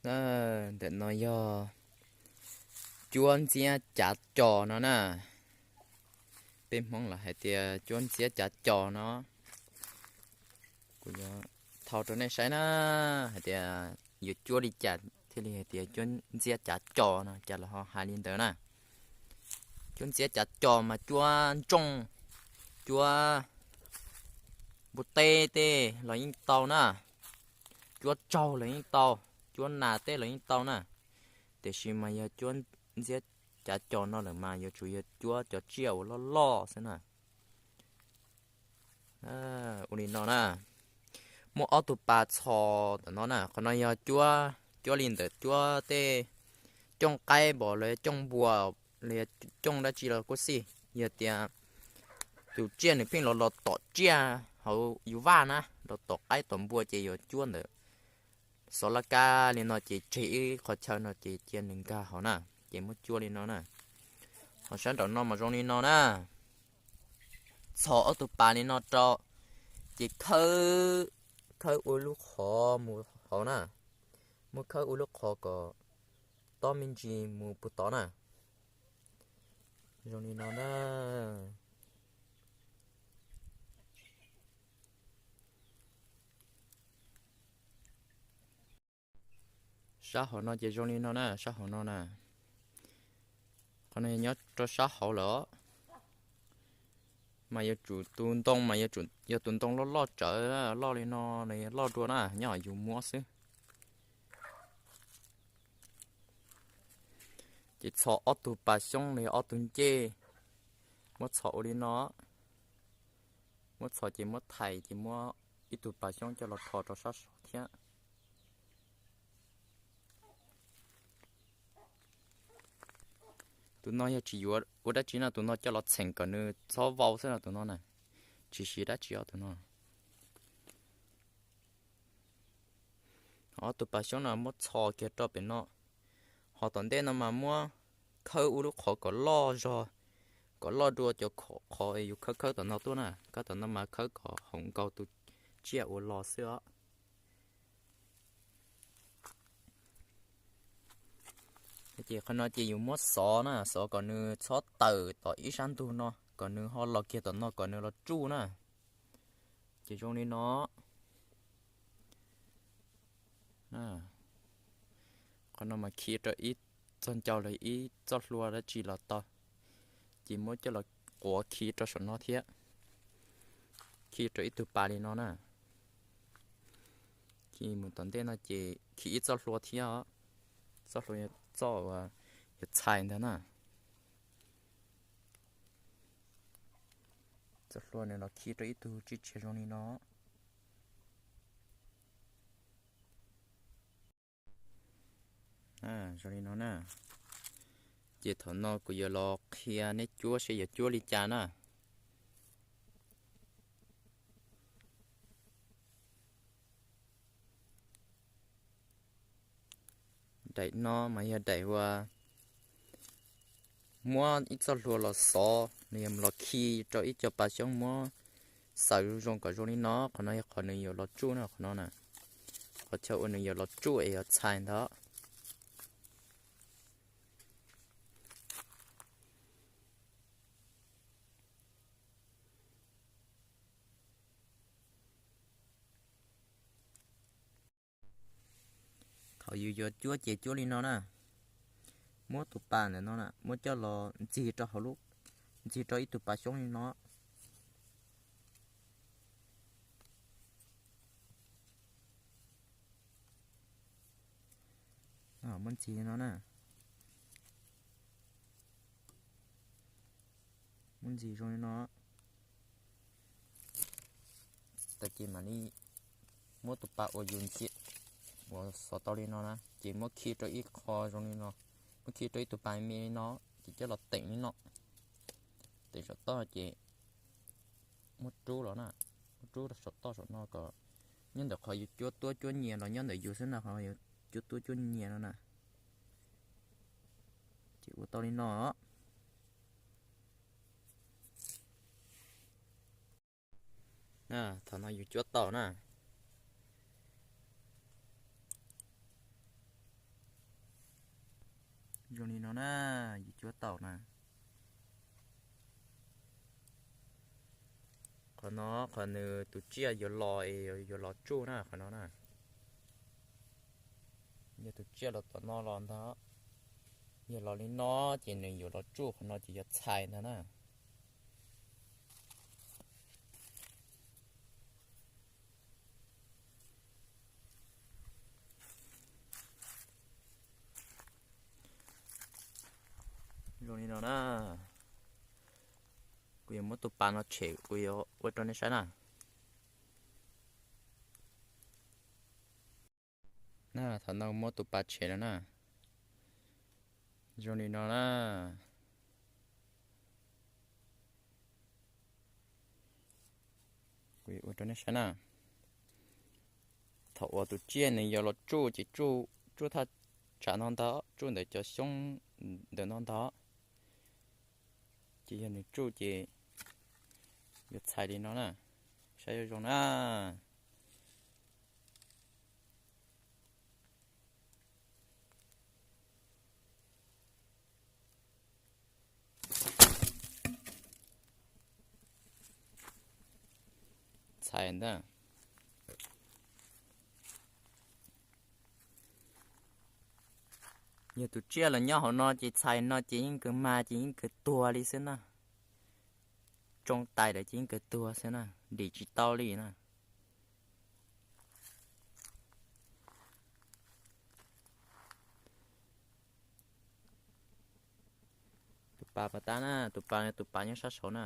Ntawm no yog cuab ntxiab cav cos no na. Peb Hmoob los hais tias cuab ntxiab cav cos no. Kuv yuav thau rau nej saib na, hais tias yuav cuab li cas thiaj li hais tias cuab ntxiab cav cos no, cas los ho hais li ntawd na. Cuab ntxiab cav cos mas cuab ntsooj, cuab npua teb tej los yeej tau na, cuab tsaug los yeej tau, cuab nas tej los yeej tau na. Tiam sis mas yog cuab ntxiab cav cos no lawm mas yuav tsum yog cuab cov tsiaj uas loj loj xwb na. Ua li no na, muab ob tug pas txhos ntawm no na, qhov no yog cuab, cuab li ntawm cuab tej cooj qaib npos los yog cooj npua los yog cooj dab tsi los kuj xij. Yog tias tus tsiaj nws pheej los los tom tsiaj hauv yus vaj na, los tom qaib tom npua ces yuav cuab ntawm xov laj kab li no ces tseg ib qhov chaw no ces cia nws nkag hauv na, ces muab cuab li no na. Ho sab nraum no mas zoo li no na, txhos ob tug pas li no rau, ces khawb, khawb ua lub qhov mus hauv na, muab khawb ua lub qhov kom tob me ntsis mus puag tod na. Zoo li no na. Sab hauv no ces zoo li no na, sab hauv no na. Qhov no yog nyob rau sab hauv lawm os. Mas yuav tsum tus ntoo mas yuav tsum yog tus ntoo loj loj tsawv, loj li no los yog loj dua na, nyob yus muab xwb. Ces txhos ob tug pas xyoob los yog ob tug ncej, muab txhos ua li no. Muab txhos ces muab thais ces muab ib tug pas xyoob coj los rho rau sab saud thiab. Tus no yog tsis yuav ua dab tsi no, tus no coj los txheem kom nws txhob vau xwb no, tus no na, tsis siv dab tsi os tus no. Ob tug pas xyoob no muab txhos kiag rau pem no, ho tom ntej no mas muab khawb ua lub qhov kom loj zog, kom loj dua cov qhov yus khawb khawb tom no tuaj na, khawb tom no mas khawb kom haum nkaus tus tsiaj uas los xwb os. Ces qhov no ces yus muab xov na, xov kom nws txhob tawm tom ib sab ntug no, kom nws ho los kiag tom no kom nws los tsuj na. Ces zoo li no. Qhov no mas khi rau ib txoj ncauj los ib txoj hlua dab tsi los tau, ces muab coj los quav khi rau saum no thiab, khi rau ib tug pas li no na. Khi mus tom ntej no ces khi ib txoj hlua thiab, txoj hlua yog txoj uas yog txhais ntag na. Txoj hlua nws los khi rau ib tug tsis tshiab zoo li no. Zoo li no na. Ces thaum no kuv yuav los qhia neb cuab seb yuav cuab li cas na. Daim no mas yog daim uas muab ib txoj hlua los xov los yog los khi rau ib co pas xyoob, muab xaws zoo zoo kom zoo li no. Qhov no yog qhov nws yuav los tsuj na, qhov no na, qhov chaw uas nws yuav los tsuj es yuav txhais ntawd. Thaum yus yuav cuab ces cuab li no na, muab tus pas ntawm no na muab coj los ntxig rau hauv lub, ntxig rau ib tug pas xyoob li no. Muab ntxig li no na, muab ntxig zoo li no. Tag kis mam li muab tus pas uas yus ntxig uas xov tau li no na, ces muab khi rau ib qho zoo li no, muab khi rau ib tug pas me li no, ces coj los teem li no, teem saum toj ces muab rub los na, muab rub rau saum toj saum no kom nyob ntawm qhov yus cuab tuab cuab nyias los nyob ntawm yus xwb na, qhov yus cuab tuab cuab nyias no na. Ces ua tau li no. Thaum no yus cuab tau na. Zoo li no na, yus cuab taum na. Qhov no qhov nws tus tsiaj yuav los es yuav los tsuj na, qhov no na. Yog tus tsiaj los tom no los ntag, yog los li no ces nws yuav los tsuj qhov no ces yuav txhais ntag na. Zoo li no na, kuv yuav muab tus pas no tshem, kuv yuav ua rau nej saib na. Na, thaum no muab tus pas tshem no na. Zoo li no na. Kuv ua rau nej saib na. Thaum uas tus tsiaj nws yuav los tsuj ces tsuj thaj tsam no ntag, tsuj ntawm cov xyoob ntawm no ntag. Ces yog nws tsuj ces yuav txhais li no na. Saib zoo zoo na. Txhais ntag. Yog tus tsiaj los nyob hauv no ces txhais no ces yeej kawg mag ces yeej kawg tuag li xwb na. Tsoo tais lawm ces yeej kawg tuag xwb na, dim tsis tau li na. Tus pas pas tab na, tus pas, tus pas nyob sab saud na.